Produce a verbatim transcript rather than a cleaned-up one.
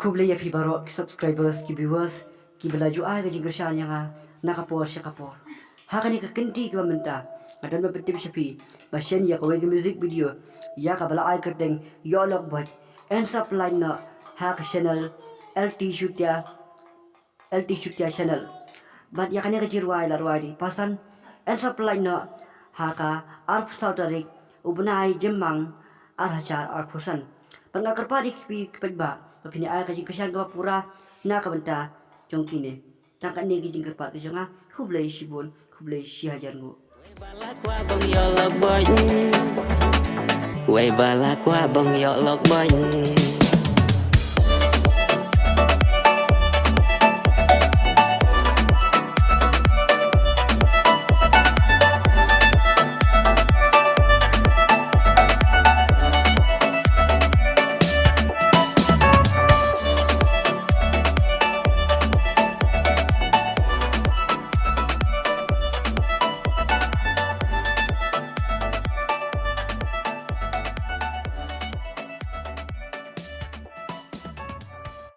Khublei ïa phi baroh ki subscribers, ki viewers kiba la ju ai ka jingkyrshan ïa nga na ka por sha ka por. Ha kane ka kynti kaba mynta nga don ban pyntip sha phi ba shen ïa kawei ka music video ïa kaba la ai kyrteng Ïoh Lok Boit. Yn sa pynlait noh ha ka channel L T Shutia, L T Shutia channel. Bad ïa kane ka jingrwai la rwai da i Pasan. Yn sa pynlait noh ha ka arphew saw tarik u bnai Jymmang ar hajar arphew san. Bad nga kyrpad ïa phi ki paidbah ba phin ai ka jingkyrshan kaba pura na ka bynta jong kine. Tang katne ka jingkyrpad ka jong nga. Khublei shibun, khublei shi hajar nguh. Wei ba la kwah ban ïoh lok boit. Wei ba la kwah ban ïoh lok boit.